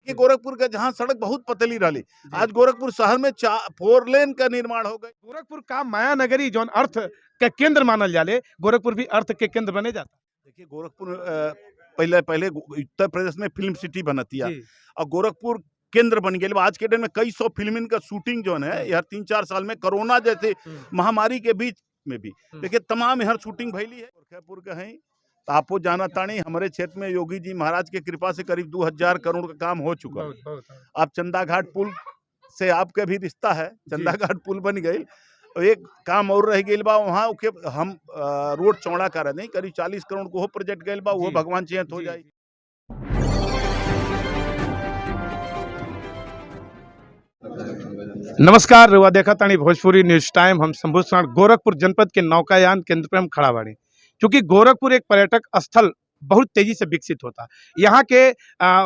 कि गोरखपुर के जहां सड़क बहुत पतली रही, आज गोरखपुर शहर में 4 लेन का निर्माण हो गई। गोरखपुर का माया नगरी जौन अर्थ के केंद्र मानल जाले, गोरखपुर भी अर्थ के केंद्र बने जाता। देखिए गोरखपुर पहले पहले उत्तर प्रदेश में फिल्म सिटी बनती है और गोरखपुर केंद्र बन गया। आज के डेट में कई सौ फिल्म का शूटिंग जो है यार 3-4 साल में कोरोना जैसे महामारी के बीच में भी देखिए तमाम यहाँ शूटिंग भैली है। गोरखपुर के हैं तो आपको जाना तानी हमारे क्षेत्र में योगी जी महाराज के कृपा से करीब 2000 करोड़ का काम हो चुका है। आप चंदा घाट पुल से आपके भी रिश्ता है, चंदा घाट पुल बन गई और एक काम और रह गई बा वहाँ के हम रोड चौड़ा कर नहीं करीब 40 करोड़ को प्रोजेक्ट गई बा, वो भगवान चयन हो जाए। नमस्कार, रुआ देखा तानी भोजपुरी न्यूज टाइम। हम शंभू शरण गोरखपुर जनपद के नौकायान केंद्र पर हम खड़ा बाड़ी। क्योंकि गोरखपुर एक पर्यटक स्थल बहुत तेजी से विकसित होता। यहाँ के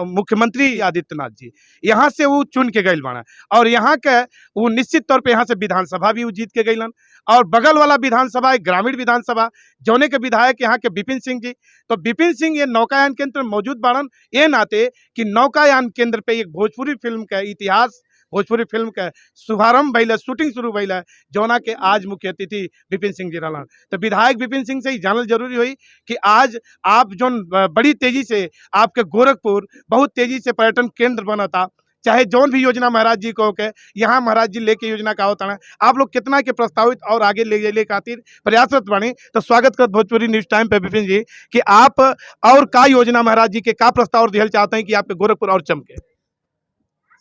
मुख्यमंत्री आदित्यनाथ जी यहाँ से वो चुन के गए बाड़ा और यहाँ के वो निश्चित तौर पे यहाँ से विधानसभा भी वो जीत के गईलन और बगल वाला विधानसभा एक ग्रामीण विधानसभा जौने के विधायक यहाँ के विपिन सिंह जी। तो विपिन सिंह ये नौकायान केंद्र में मौजूद बाड़न, ये नाते कि नौकायान केंद्र पे एक भोजपुरी फिल्म का इतिहास, भोजपुरी फिल्म के शुभारंभ भइल, शूटिंग शुरू भइल है, जौना के आज मुख्य अतिथि विपिन सिंह जी रहलन। तो विधायक विपिन सिंह से ही जानल जरूरी हुई कि आज आप जोन बड़ी तेजी से आपके गोरखपुर बहुत तेजी से पर्यटन केंद्र बनता, चाहे जौन भी योजना महाराज जी को के यहाँ महाराज जी लेके योजना का होता है, आप लोग कितना के प्रस्तावित और आगे ले ले खातिर प्रयासरत बने। तो स्वागत कर भोजपुरी न्यूज टाइम पे विपिन जी कि आप और का योजना महाराज जी के का प्रस्ताव दिहल चाहते हैं कि आपके गोरखपुर और चमके।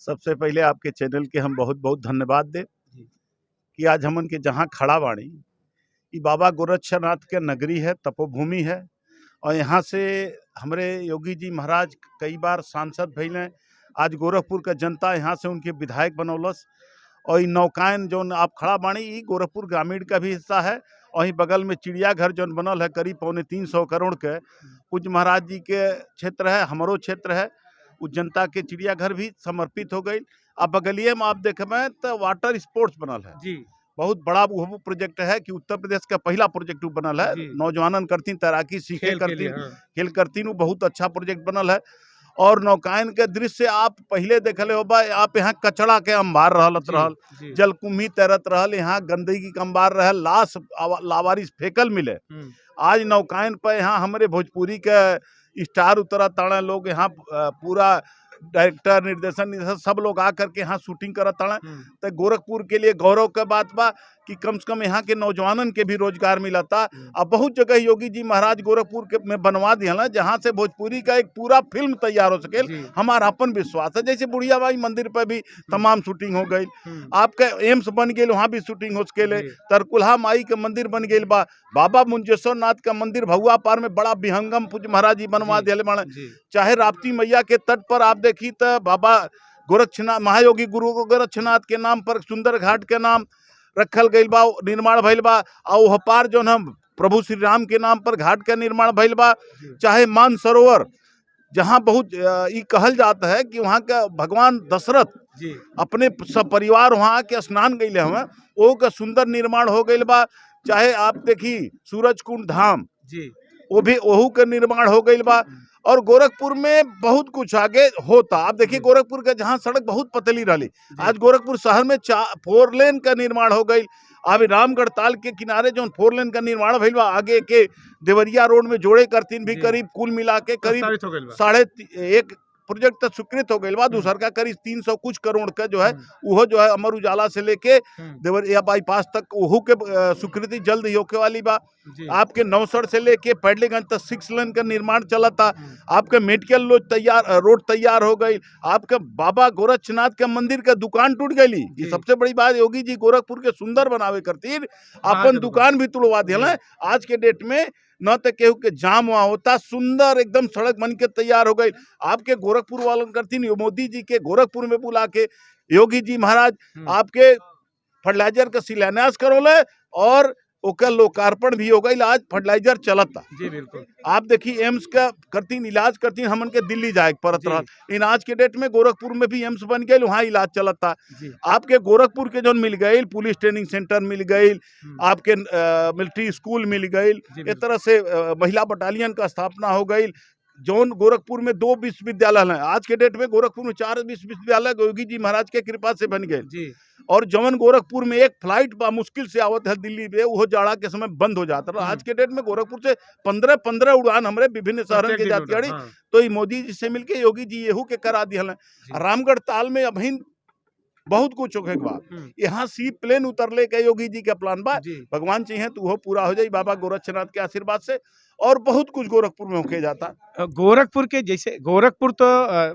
सबसे पहले आपके चैनल के हम बहुत बहुत धन्यवाद दे कि आज हमन के जहाँ खड़ा बाड़ी कि बाबा गोरक्षनाथ के नगरी है, तपोभूमि है और यहाँ से हमारे योगी जी महाराज कई बार सांसद भइले। आज गोरखपुर का जनता यहाँ से उनके विधायक बनौलस और नौकायन जो आप खड़ा बाड़ी ई गोरखपुर ग्रामीण का भी हिस्सा है और ही बगल में चिड़ियाघर जो बनल है करीब 275 करोड़ के, पूज्य महाराज जी के क्षेत्र है, हमारो क्षेत्र है, उस जनता के चिड़ियाघर भी समर्पित हो गई। अब बगलिए में आप देखें तो वाटर स्पोर्ट्स बनल है जी, बहुत बड़ा वो प्रोजेक्ट है कि उत्तर प्रदेश का पहला प्रोजेक्ट बनल है। नौजवानन करती तैराकी सीखे करती, हाँ। खेल करती, वो बहुत अच्छा प्रोजेक्ट बनल है। और नौकायन के दृश्य आप पहले देखले हो बा, आप यहाँ कचरा के अंबार रहलत रहल, जलकुम्भी तैरत रहल, यहाँ गंदगी के अंबार रहल, लाश लावारिस फेंकल मिले। आज नौकायन पर यहाँ हमारे भोजपुरी के स्टार उतरा ताड़ा लोग, यहाँ पूरा डायरेक्टर निर्देशन सब लोग आ करके यहाँ शूटिंग करत ताड़ा। तो गोरखपुर के लिए गौरव का बात बा कि कम से कम यहाँ के नौजवानन के भी रोजगार मिलता। अब बहुत जगह योगी जी महाराज गोरखपुर के में बनवा दिया जहाँ से भोजपुरी का एक पूरा फिल्म तैयार हो सके, हमारा अपन विश्वास है। जैसे बुढ़िया माई मंदिर पर भी तमाम शूटिंग हो गई, आपके एम्स बन गई वहाँ भी शूटिंग हो सकेले, तरकुल्हा माई के मंदिर बन गई बा, बाबा मुंजेश्वर नाथ का मंदिर भगुआ पार में बड़ा विहंगम पूज्य महाराज जी बनवा दिया बाड़े। चाहे राप्ती मैया के तट पर आप देखी तो बाबा गोरक्षनाथ महायोगी गुरु गोरक्षनाथ के नाम पर सुंदर घाट के नाम रखल गई बा, निर्माण भइल बा। और पार जो हम प्रभु श्री राम के नाम पर घाट का निर्माण भइल बा। चाहे मानसरोवर जहाँ बहुत ये कहल जाता है कि वहाँ का भगवान दशरथ जी अपने सब परिवार वहाँ के स्नान गए हुए, वो का सुंदर निर्माण हो गई बा। चाहे आप देखी सूरज कुंड धाम जी, वो भी ओहू के निर्माण हो गई बा। और गोरखपुर में बहुत कुछ आगे होता। आप देखिए गोरखपुर के जहाँ सड़क बहुत पतली रही, आज गोरखपुर शहर में 4 लेन का निर्माण हो गई। अब रामगढ़ ताल के किनारे जो 4 लेन का निर्माण भइल बा, आगे के देवरिया रोड में जोड़े करतीन भी करीब कुल मिला के करीब 1.5 प्रोजेक्ट तो स्वीकृत हो गई बा, दूसर का करीब 300 कुछ करोड़ का जो है वो जो है अमर उजाला से लेके देवरिया बाईपास तक ओहू के स्वीकृति जल्द ही होके वाली बा। आपके नौसर से लेके पैडलीगंज तक 6 लेन का निर्माण चला था। आपके मेडिकल रोड तैयार हो गई। आपके बाबा गोरक्षनाथ के मंदिर का दुकान टूट गई। ये सबसे बड़ी बात योगी जी गोरखपुर के सुंदर बनावे करती अपन दुकान भी तुड़वा दिया। आज के डेट में न तो केहू के जाम वहाँ होता, सुंदर एकदम सड़क बन के तैयार हो गई। आपके गोरखपुर वालों करती मोदी जी के गोरखपुर में बुला के योगी जी महाराज आपके फर्टिलाइजर का शिलान्यास करोले और ओकर लोकार्पण भी हो गई। आज फर्टिलाइजर चलता जी बिल्कुल। आप देखिए एम्स का करती इलाज करती हमन के दिल्ली जाए परत रहा। इन आज के डेट में गोरखपुर में भी एम्स बन गई, वहाँ इलाज चलता। आपके गोरखपुर के जो मिल गई पुलिस ट्रेनिंग सेंटर मिल गई, आपके मिलिट्री स्कूल मिल गई, इस तरह से महिला बटालियन का स्थापना हो गई। जौन गोरखपुर में 2 विश्वविद्यालय हैं, आज के डेट में गोरखपुर में 4 विश्वविद्यालय योगी जी महाराज के कृपा से बन गए। जी। और जौन गोरखपुर में एक फ्लाइट बा मुश्किल से आवत है दिल्ली में, वो जाड़ा के समय बंद हो जाता है। आज के डेट में गोरखपुर से 15-15 उड़ान हमरे विभिन्न शहरन के जाती है। तो मोदी जी से मिलके योगी जी येहू के करा दिहल। रामगढ़ ताल में अभी बहुत कुछ होखे के बाद यहाँ सी प्लेन उतरले के योगी जी का प्लान बा, भगवान चाहिए तो वो पूरा हो जाए बाबा गोरक्षनाथ के आशीर्वाद से। और बहुत कुछ गोरखपुर में होके जाता। गोरखपुर के जैसे गोरखपुर तो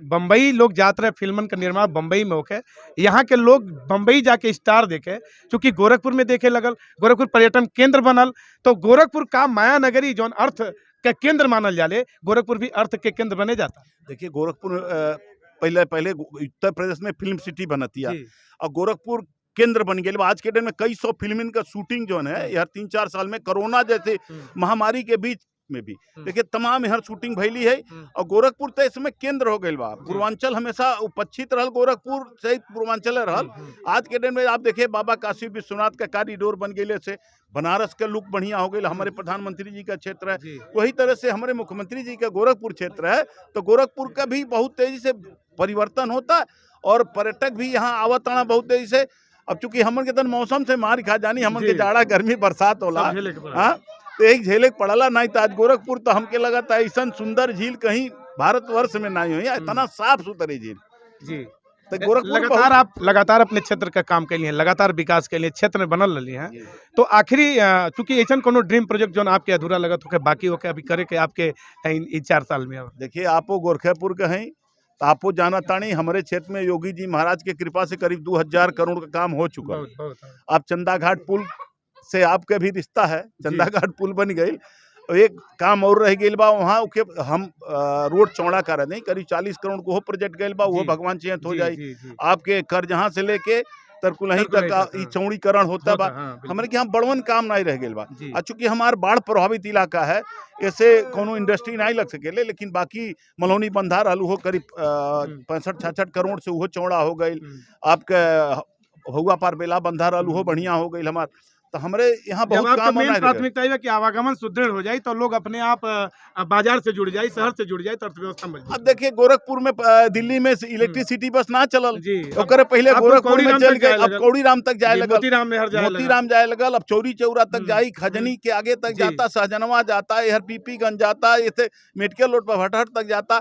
बम्बई लोग जात रहे, फिल्मन का निर्माण बम्बई में होके, यहाँ के लोग बम्बई जाके स्टार देखे, चूँकि गोरखपुर में देखे लगल, गोरखपुर पर्यटन केंद्र बनल, तो गोरखपुर का माया नगरी जौन अर्थ के केंद्र मानल जाले, गोरखपुर भी अर्थ के केंद्र बने जाता। देखिए गोरखपुर पहले पहले उत्तर प्रदेश में फिल्म सिटी बनती है और गोरखपुर केंद्र बन गया। आज के डेट में कई सौ फिल्म का शूटिंग जो है यार 3-4 साल में कोरोना जैसे महामारी के बीच में भी देखिए तमाम यहाँ शूटिंग भैली है। और गोरखपुर तो इसमें केंद्र हो गई बा। पूर्वांचल हमेशा उपक्षित रहल, गोरखपुर सहित पूर्वांचल रहल। आज के डेट में आप देखिए बाबा काशी विश्वनाथ का कॉरिडोर बन गए से बनारस का लुक बढ़िया हो गई, हमारे प्रधानमंत्री जी का क्षेत्र है, वही तरह से हमारे मुख्यमंत्री जी का गोरखपुर क्षेत्र है। तो गोरखपुर का भी बहुत तेजी से परिवर्तन होता है और पर्यटक भी यहाँ आवत आना बहुत तेजी से। अब चूंकि हमन के तन मौसम से मार खा जानी, हमन के जाड़ा गर्मी बरसात होला, हाँ तो एक झेले पड़ला नहीं। तो आज गोरखपुर तो हमके लगा था ऐसा सुंदर झील कहीं भारतवर्ष में नहीं हुई, इतना साफ सुथरी झील जी। तो गोरखपुर लगातार आप लगातार अपने क्षेत्र का काम के लिए, लगातार विकास के लिए क्षेत्र में बनल रही हैं। तो आखिरी चूंकि ऐसा कोनो ड्रीम प्रोजेक्ट जो आपके अधूरा लगत होके बाकी होके अभी करे के आपके इन 4 साल में? देखिए आपो गोरखपुर के हैं तो आपको जाना तानी हमारे क्षेत्र में योगी जी महाराज के कृपा से करीब 2000 करोड़ का काम हो चुका है। आप चंदा घाट पुल से आपके भी रिश्ता है, चंदा घाट पुल बन गई, एक काम और रह गई बा वहाँ के हम रोड चौड़ा कर रहे करीब 40 करोड़ को प्रोजेक्ट गई बा, वो भगवान चाहिए हो जाए। आपके करजहा से लेके तरकुलही तक चौड़ीकरण होता बा। हमारे के यहाँ बड़वन काम नहीं रह गया बा। आ चूंकि हमार बाढ़ प्रभावित इलाका है, ऐसे कोनो इंडस्ट्री नहीं लग सकेले, लेकिन बाकी मलौनी बंधा रहल वो करीब 65-66 करोड़ से वो चौड़ा हो गई। आपके भौआ पार बेला बंधा रहल वो बढ़िया हो गई हमार। तो हमारे यहाँ बहुत काम मेन प्राथमिकता है कि आवागमन सुदृढ़ हो जाए तो लोग अपने आप बाजार से जुड़ जाए, शहर से जुड़ जाए, तो अर्थव्यवस्था मजबूत। अब देखिए गोरखपुर में दिल्ली में इलेक्ट्रिसिटी बस ना चलल जी, ओकरे पहले गोरखपुर में चल गए, अब कौड़ीराम तक जाए लगल, मोतीराम जाए लगल, अब चौरी चौरा तक जाई, खजनी के आगे तक जाता, सहजनवा जाता, इधर पीपीगंज जाता, इसे मेडिकल रोड पर भटहट तक जाता,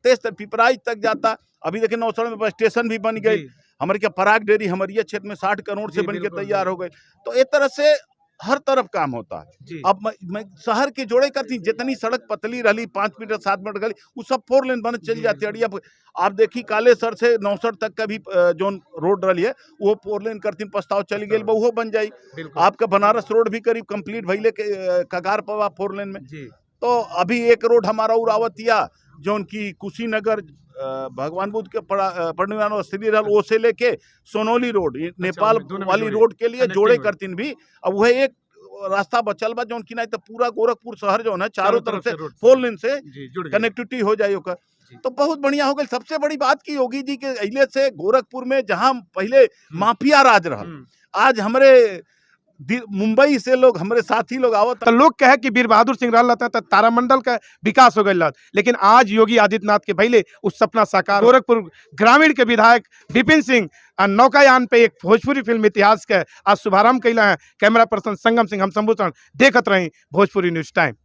तेज पिपराइच तक जाता। अभी देखिए नौसड़ में बस स्टेशन भी बन गई। हमारे क्या पराग डेयरी हमारे क्षेत्र में 60 करोड़ से बन के तैयार हो गए। तो एक तरह से हर तरफ काम होता है। अब मैं शहर के जोड़े करती, जितनी सड़क पतली रही 5 मीटर 7 मीटर गली, वो सब 4 लेन बन चल जाती है। अब आप देखी कालेसर से नौसर तक का भी जो रोड रही है वो 4 लेन करती प्रस्ताव चली गई, वो बन जाई। आपका बनारस रोड भी करीब कंप्लीट भैले के कगार पवा 4 लेन में। तो अभी एक रोड हमारा उरावतिया जो उनकी कुशीनगर भगवान बुद्ध के पढ़ने स्त्री रहल वो से लेके सोनौली रोड नेपाल वाली रोड के लिए जोड़े करतीन भी। अब वह एक रास्ता बचल बा जो की नहीं तो पूरा गोरखपुर शहर जो है चारों तरफ से 4 लेन से कनेक्टिविटी हो जाए ओकर, तो बहुत बढ़िया हो गई। सबसे बड़ी बात की योगी जी के अइले से गोरखपुर में जहाँ पहले माफिया राज रहा, आज हमारे मुंबई से लोग हमारे साथी लोग आवत तो लोग कहे कि वीर बहादुर सिंह रहता तो तारामंडल का विकास हो गया, लेकिन आज योगी आदित्यनाथ के भैले उस सपना साकार। गोरखपुर ग्रामीण के विधायक विपिन सिंह नौकायान पे एक भोजपुरी फिल्म इतिहास के आज शुभारंभ कैला है। कैमरा पर्सन संगम सिंह, हम संभूषण देखत रही भोजपुरी न्यूज टाइम।